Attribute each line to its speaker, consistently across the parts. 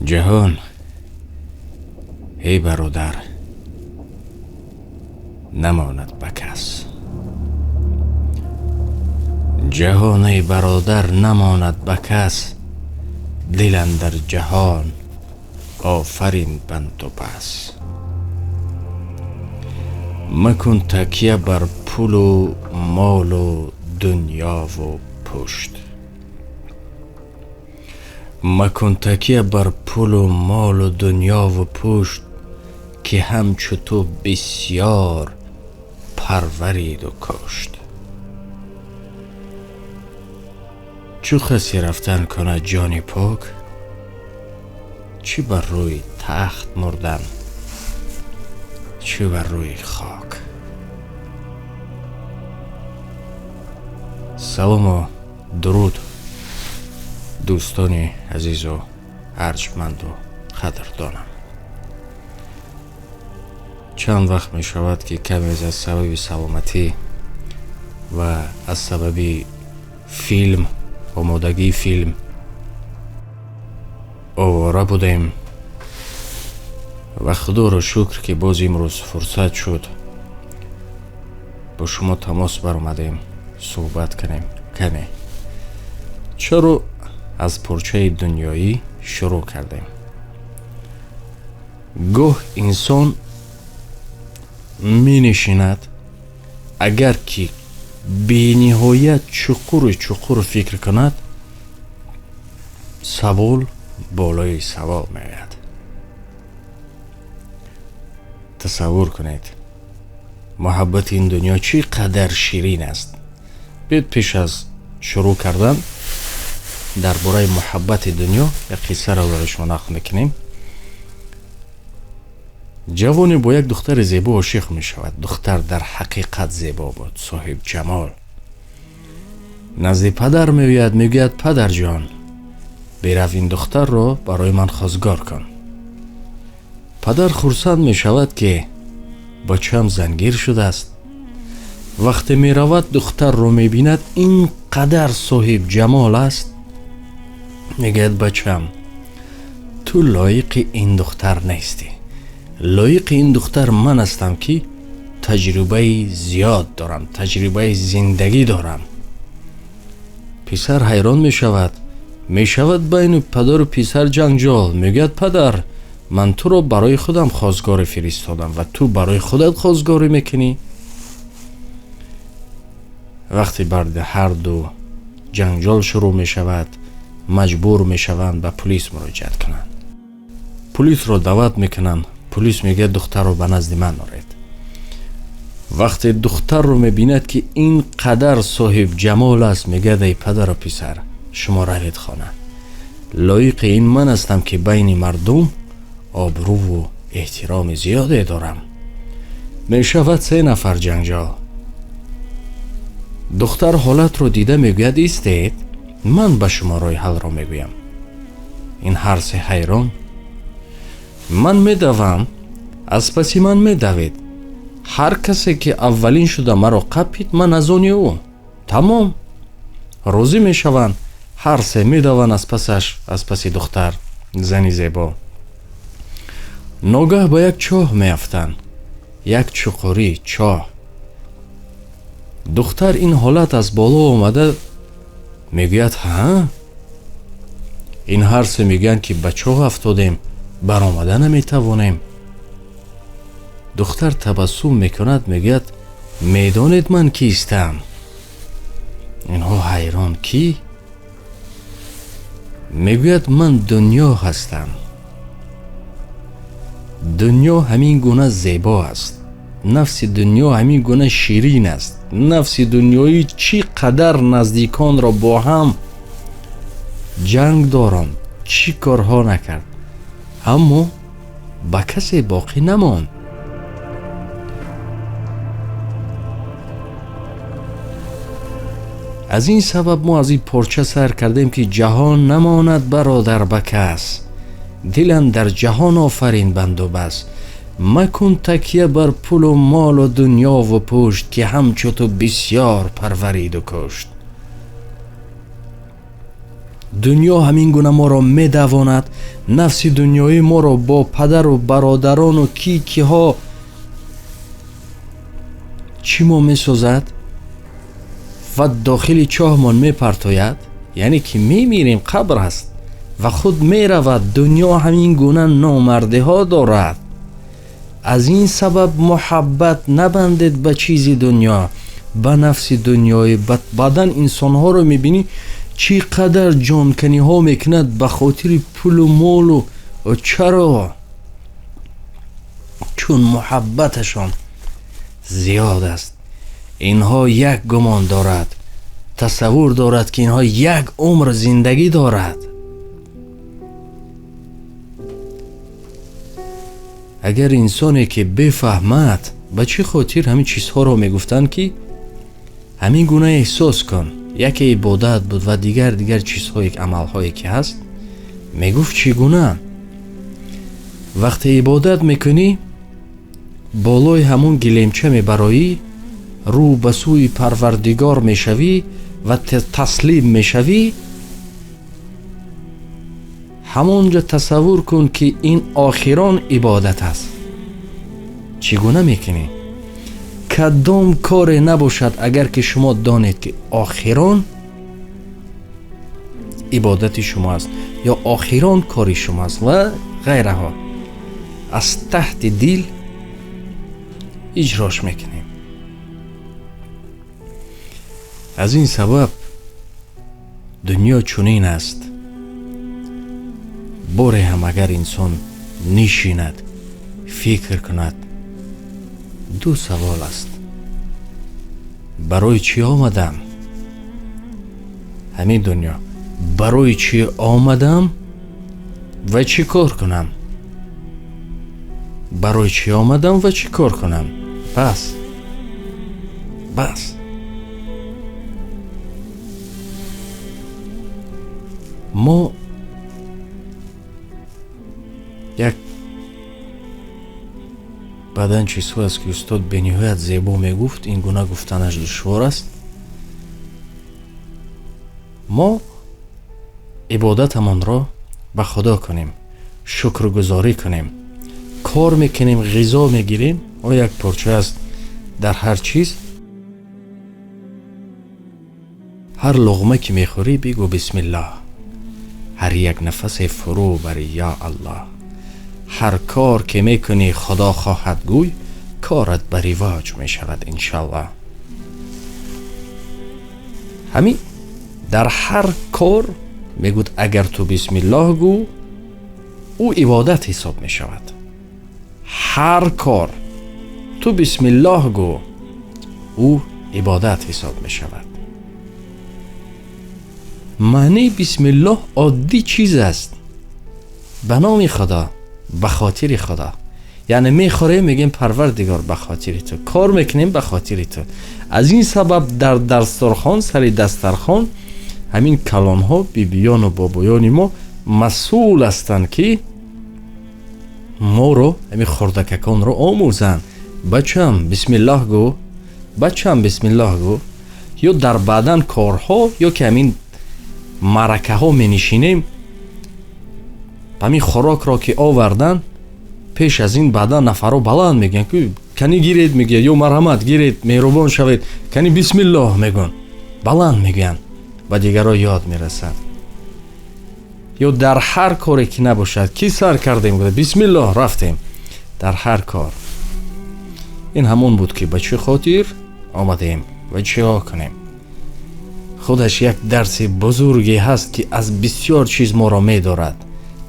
Speaker 1: Ҷаҳон эй бародар намонад ба кас. Ҷаҳон эй бародар намонад ба кас. Дил андар ҷаҳон офарин банду бас. Макун такя бар пулу молу дунёву пушт. Макун такя бар пулу молу дунёву пушт, ки ҳамчу ту бисёр парвариду кушт. Чу хасе рафтан кунад ҷони пок, чӣ бар рӯи тахт мурдан, чӣ бар рӯи хок. Салому дуруд дӯстони азизу арҷманду қадрдонам. Чанд вақт мешавад, ки каме аз сабаби саломатӣ ва аз сабаби филм, омодагии филм овора будем ва худоро шукр, ки боз имрӯз фурсат шуд, бо шумо тамос баромадем, суҳбат кунем каме. Чаро аз порчаи дунёӣ шурӯъ кардем? Гоҳ инсон менишинад, агар ки бениҳоят чуқуру чуқур фикр кунад, савол болои савол меояд. Тасаввур кунед, муҳаббати ин дунё чӣ қадар ширин аст. Биёед пеш аз шурӯъ кардан дар бораи муҳаббати дунё як қиссаро барои шумо нақл мекунем. Ҷавоне бо як духтари зебо ошиқ мешавад. Духтар дар ҳақиқат зебо буд, соҳиб ҷамол. Назди падар меояд, мегӯяд: падарҷон, бирав ин духтарро барои ман хостгор кун. Падар хурсанд мешавад, ки бачаам зангир шудааст. Вақте меравад, духтарро мебинад, ин қадар соҳиб ҷамол аст. Мегӯяд: бачаам, ту лоиқи ин духтар нестӣ. Лоиқи ин духтар ман ҳастам, ки таҷрибаи зиёд дорам, таҷрибаи зиндагӣ дорам. Писар ҳайрон мешавад. Мешавад байни падару писар ҷанҷол. Мегӯяд: падар, ман туро барои худам хостгорӣ фиристодам ва ту барои худат хостгорӣ мекунӣ. Вақте барди ҳар ду ҷанҷол шурӯъ мешавад, маҷбур мешаванд ба пулис муроҷиат кунанд. Пулисро даъват мекунанд. Пулис мегӯяд: духтарро ба назди ман оред. Вақте духтарро мебинад, ки ин қадар соҳиб ҷамол аст, мегӯяд: эй падару писар, шумо равед хона. Лоиқи ин ман ҳастам, ки байни мардум обрӯву эҳтироми зиёде дорам. Мешавад се нафар ҷанҷол. Духтар ҳолатро дида мегӯяд: истед, ман ба шумо роҳи ҳалро мегӯям. Ин ҳар се ҳайрон. Ман медавам, аз паси ман медавед. Ҳар касе ки аввалин шуда маро қапид, ман аз они ӯ. Тамом. Розӣ мешаванд. Ҳар се медаванд аз пасаш, аз паси духтар, зани зебо. Ногаҳ ба як чоҳ меафтанд. Як чуқурӣ чоҳ. Духтар ин ҳолат аз боло омада мегӯяд: ҳа? Ин ҳар се мегӯянд, ки ба чоҳ афтодем, баромада наметавонем. Духтар табассум мекунад, мегӯяд: медонед ман кистам? Инҳо ҳайрон: кӣ? Мегӯяд: ман дунё ҳастам. Дунё ҳамин гуна зебо аст. Нафси дунё ҳамин гуна ширин аст. Нафси дунёӣ чӣ қадар наздиконро бо ҳам ҷанг доранд, чӣ корҳо накард, аммо ба касе боқӣ намонд. Аз ин сабаб мо аз ин порча сар кардем, ки ҷаҳон намонад бародар ба кас, дил андар ҷаҳон офарин банду бас. Макун такя бар пулу молу дунёву пушт, ки ҳамчу ту бисёр парвариду кушт. Дунё ҳамин гуна моро медавонад, нафси дунёӣ моро бо падару бародарону ки киҳо чӣ мо месозад ва дохили чоҳмон мепартояд, яъне ки мемирем, қабр аст ва худ меравад. Дунё ҳамин гуна номардиҳо дорад. Аз ин сабаб муҳаббат набандед ба чизи дунё, ба нафси дунёӣ. Баъдан инсонҳоро мебинӣ чӣ қадар ҷонканиҳо мекунад ба хотири пулу молу. Чаро? Чун муҳаббаташон зиёд аст. Инҳо як гумон дорад, тасаввур дорад, ки инҳо як умр зиндагӣ дорад. Агар инсоне ки бефаҳмад, ба чӣ хотир ҳамин чизҳоро мегуфтанд, ки ҳамин гуна эҳсос кун, яке ибодат буд ва дигар чизҳое, амалҳое ки ҳаст, мегуфт чӣ гуна вақте ибодат мекунӣ, болои ҳамон гилемча мебароӣ, рӯ ба сӯи Парвардигор мешавӣ ва таслим мешавӣ, ҳамонҷо тасаввур кун, ки ин охирон ибодат аст. Чӣ гуна мекунӣ? Кадом коре набошад, агар ки шумо донед, ки охирон ибодати шумо аст ё охирон кори шумо аст ва ғайраҳо, аз таҳти дил иҷрош мекунем. Аз ин сабаб дунё чунин аст. Боре ҳам агар инсон нишинад, фикр кунад, ду савол аст: барои чӣ омадам ҳамин дунё, барои чӣ омадам ва чӣ кор кунам? Барои чӣ омадам ва чӣ кор кунам? Бас, бас. Мо як баъдан чизҳо аст, ки устод бениҳоят зебо мегуфт, ин гуна гуфтанаш душвор аст. Мо ибодатамонро ба Худо кунем, шукргузорӣ кунем, кор мекунем, ғизо мегирем, о як порча аст дар ҳар чиз. Ҳар луғма ки мехӯрӣ бигӯ бисмиллоҳ, ҳар як нафасе фурӯ бари ё Аллоҳ, ҳар кор ки мекунӣ Худо хоҳад гӯй, корат ба ривоҷ мешавад иншаллоҳ. Ҳамин дар ҳар кор мегӯд агар ту бисмиллоҳ гӯ, ӯ ибодат ҳисоб мешавад. Ҳар кор ту бисмиллоҳ гӯ, ӯ ибодат ҳисоб мешавад. Маънии бисмиллоҳ оддӣ чиз аст. Ба номи Худо, ба хотири Худо. Яъне мехӯрем, мегӯем Парвардигор ба хотири ту, кор мекунем ба хотири ту. Аз ин сабаб дар дастархон, сари дастархон ҳамин калонҳо, бибиёну бобоёни мо масъул ҳастанд, ки моро, ҳамин хурдакаконро омӯзанд. Бачам бисмиллоҳ гӯ, бачам бисмиллоҳ гӯ. Ё дар баъдан корҳо, ё ки ҳамин маъракаҳо менишинем, ҳамин хӯрокро ки овардан, пеш аз ин баъдан нафарро баланд мегӯянд, ки кани гиред, мегӯянд, ё марҳамат гиред, меҳрубон шавед, кани бисмиллоҳ мегӯянд, баланд мегӯянд, ба дигарро ёд мерасад. Ё дар ҳар коре ки набошад, ки сар кардем, бисмиллоҳ рафтем, дар ҳар кор. Ин ҳамон буд, ки ба чӣ хотир омадем ва чиҳо кунем. Худаш як дарси бузурге ҳаст, ки аз бисёр чиз моро медорад.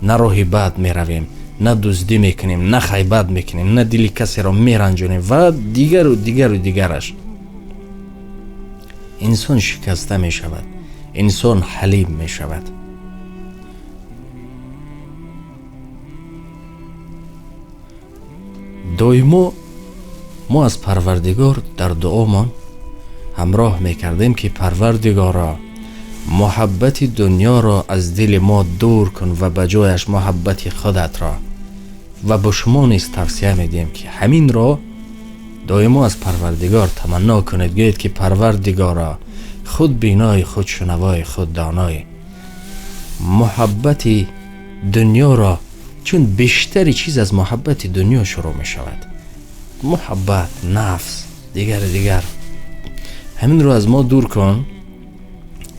Speaker 1: На роҳи бад меравем, на дуздӣ мекунем, на хайбат мекунем, на дили касеро меранҷонем ва дигару дигару дигараш. Инсон шикаста мешавад, инсон ҳалим мешавад. Доимо мо аз Парвардигор дар дуомон ҳамроҳ мекардем, ки Парвардигоро, муҳаббати дунёро аз дили мо дур кун ва ба ҷояш муҳаббати худатро. Ва ба шумо низ тавсия медиҳем, ки ҳаминро доимо аз Парвардигор таманно кунед. Гӯед, ки Парвардигоро, худ бинои, худ шунавои, худ донои, Муҳаббати дунёро, чун бештари чиз аз муҳаббати дунё шурӯъ мешавад. Муҳаббат, нафс, дигар дигар. Ҳаминро аз мо дур кун,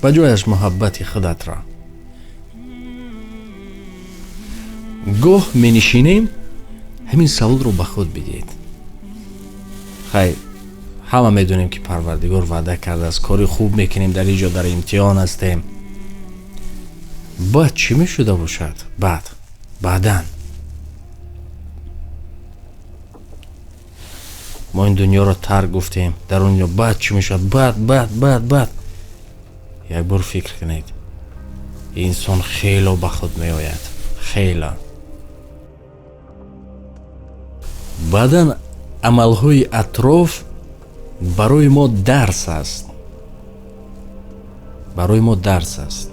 Speaker 1: ба ҷояш муҳаббати худатро. Гоҳ менишинем, ҳамин саволро ба худ бидиҳед. Хайр, ҳама медонем ки Парвардигор ваъда кардааст, кори хуб мекунем, дар инҷо дар имтиҳон ҳастем. Баъд чӣ мешуда бошад? Баъдан мо ин дунёро тарк гуфтем, дар он ҷо баъд чӣ мешавад? Баъд як бор фикр кунед. Инсон хеле ба худ меояд, хеле. Баъдан амалҳои атроф барои мо дарс аст. Барои мо дарс аст.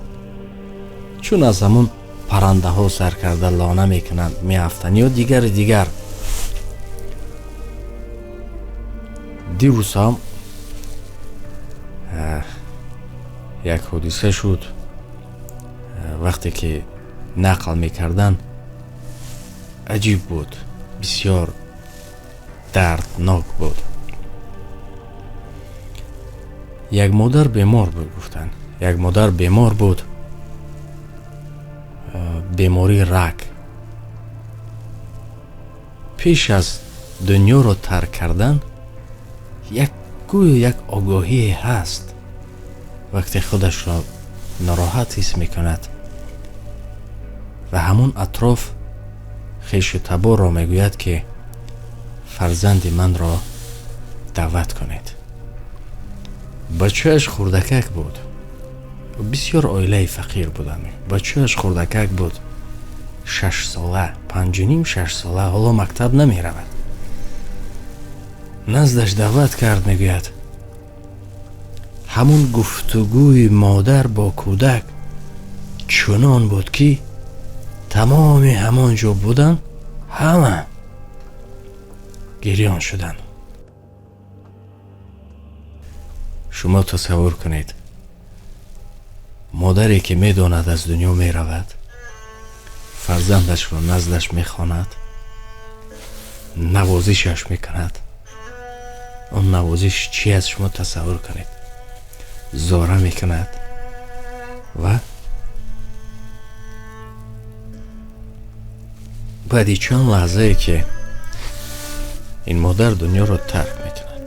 Speaker 1: Чун аз ҳамон паррандаҳо сар карда лона мекунанд, меафтанд ё дигар дигар. Дирӯз ҳам як ҳодиса шуд, вақте ки нақл мекарданд, аҷиб буд, бисёр дарднок буд. Як модар бемор буд, гуфтанд. Як модар бемор буд, бемории рак. Пеш аз дунёро тарк кардан як гӯё як огоҳие ҳаст. Вақте худашро нороҳат ҳис мекунад ва ҳамон атроф хешу таборро мегӯяд ки фарзанди манро даъват кунед. Бачааш хурдакак буд. Бисёр оилаи фақир буданд. Бачааш хурдакак буд, 6 сола, 5.5-6 сола, ҳоло мактаб намеравад. Наздаш даъват кард, мегӯяд. Ҳамон гуфтугӯи модар бо кӯдак чунон буд ки тамоми ҳамон ҷо буданд, ҳама гирён шуданд. Шумо тасаввур кунед, модаре ки медонад аз дунё меравад, фарзандашро наздаш мехонад, навозишаш мекунад. Он навозиш чи аст, шумо тасаввур кунед. Зора мекунад ва баъди чанд лаҳзае ки ин модар дунёро тарк мекунад,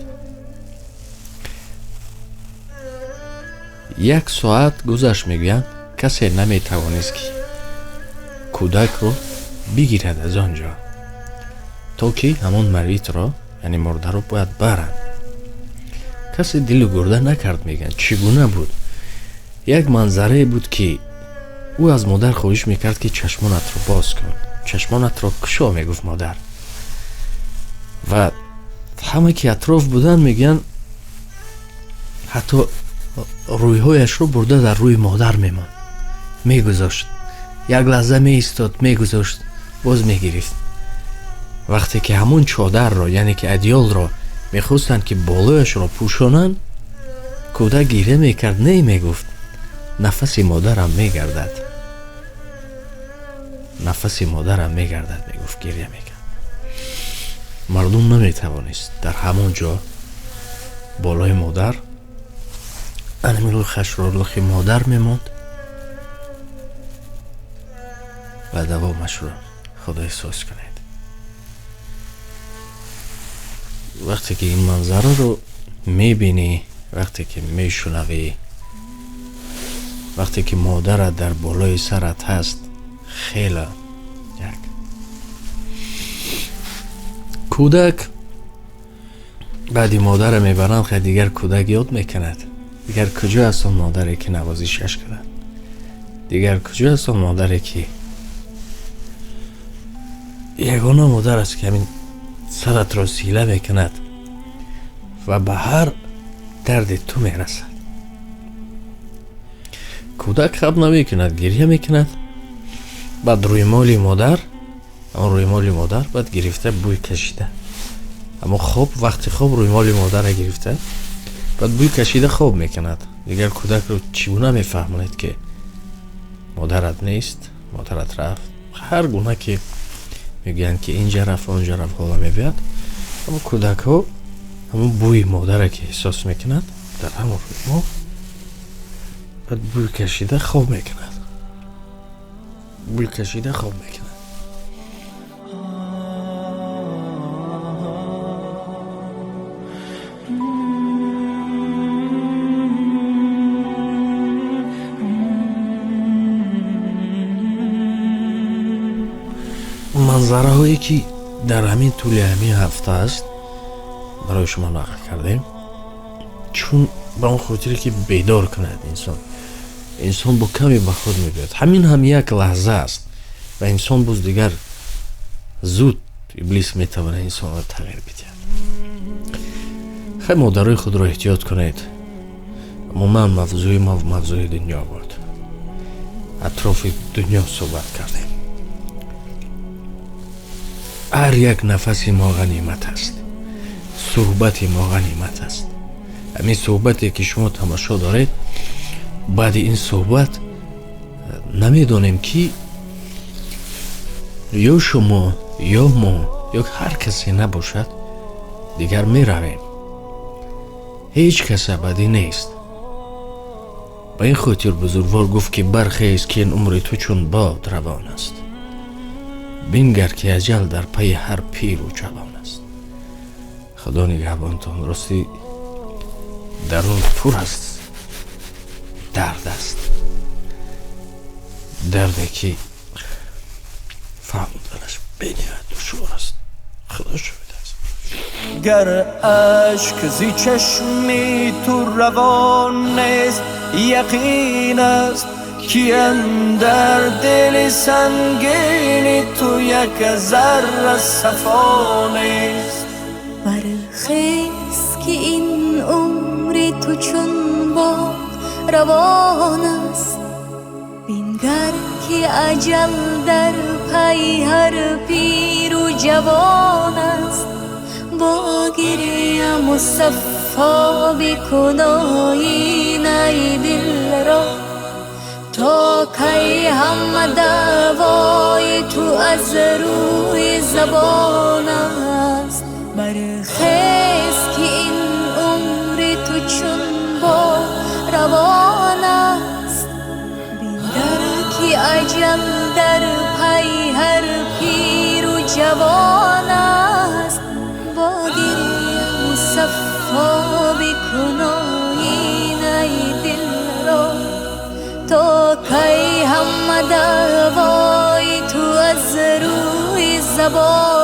Speaker 1: 1 соат гузашт, мегӯянд, касе наметавонист ки кӯдакро бигирад аз он ҷо, то ки ҳамон маритро, яъне мурдаро бояд баранд. Касе дилу гурда накард, мегӯянд. Чӣ гуна буд? Як манзарае буд ки ӯ аз модар хоҳиш мекард ки чашмонатро боз кун, чашмонатро кушо, мегуфт модар. Ва ҳама ки атроф буданд, мегӯянд, ҳатто рӯйҳояшро бурда дар рӯи модар мемонд, мегузошт. Як лаҳза меистод, мегузошт, боз мегирифт. Вақте ки ҳамон чодарро, яъне ки адёлро мехостанд ки болояшро пӯшонанд, кӯдак гиря мекард, не мегуфт, нафаси модарам мегардад, нафаси модарам мегардад, мегуфт, гиря мекард. Мардум наметавонист дар ҳамон ҷо болои модар, анами лухашро лухи модар мемонд ва давомашро худо эҳсос кунед. Вақте ки ин манзараро мебинӣ, вақте ки мешунавӣ, вақте ки модарат дар болои сарат ҳаст, хеле як кӯдак баъди модарро мебаранд, хай дигар кӯдак ёд мекунад. Дигар куҷо аст он модаре ки навозишаш кунад? Дигар куҷо аст он модаре ки ягона модар аст ки ҳамин саратро сила мекунад ва ба ҳар дарди ту мерасад. Кӯдак хаб намекунад, гиря мекунад. Баъд рӯймоли модар, он рӯймоли модар баъд гирифта бӯй кашида. Аммо хоб, вақти хоб рӯймоли модарро гирифта, баъд бӯй кашида хоб мекунад. Дигар кӯдакро чӣ гуна мефаҳмонед ки Модарат нест, модарат рафт. Ҳар гуна ки мегӯянд ки инҷа рафт, онҷа рафт, ҳола мебиёд. Аммо кӯдакҳо ҳамон бӯи модаре ки эҳсос мекунад, дар ҳамон мо баъд бӯй кашида хоб мекунад. Бӯй кашида хоб мекунад. Манзараҳое ки дар ҳамин тӯли ҳамин ҳафта аст барои шумо нақл кардем, чун ба он хотире ки бедор кунад инсон. Инсон бо каме ба худ мебиёд. Ҳамин ҳам як лаҳза аст ва инсон боз дигар зуд иблис метавонад инсонро тағйир бидиҳад. Хай, модарои худро эҳтиёт кунед. Умуман мавзӯи мо мавзӯи дунё буд. Атрофи дунё суҳбат кардем. Ҳар як нафаси мо ғанимат аст, суҳбати мо ғанимат аст. Ҳамин суҳбате ки шумо тамошо доред, баъди ин суҳбат намедонем ки ё шумо ё мо ё ҳар касе набошад, дигар меравем. Ҳеҷ кас абадӣ нест. Ба ин хотир бузургвор гуфт ки бархез, ки ин умри ту чун бод равон аст, бингар ки аҷал дар пайи ҳар пиру ҷавон аст. Худо нигаҳбонтон. Ростӣ дарун пур аз дард аст, дарде ки фаҳмонданаш бениҳоят душвор аст. Худо шоҳид аст.
Speaker 2: Гар ашк зи чашми ту равон нест, яқин аст ки андар дили сангини ту як зарра сафо нест.
Speaker 3: Бархез, ки ин умри ту чун бод равон аст, бингар ки аҷал дар пайи ҳар пиру ҷавон аст. Бо гиря мусаффо бикун оинаи дилро, то кай ҳама даъвои ту аз рӯи забон аст. Бархез, ки ин умри ту чун бод равон аст, бингар ки аҷал дар пайи ҳар пиру ҷавон аст. Бо гиря мусаффо бикун оинаи дилро, то кай ҳама даъвои ту аз рӯи забон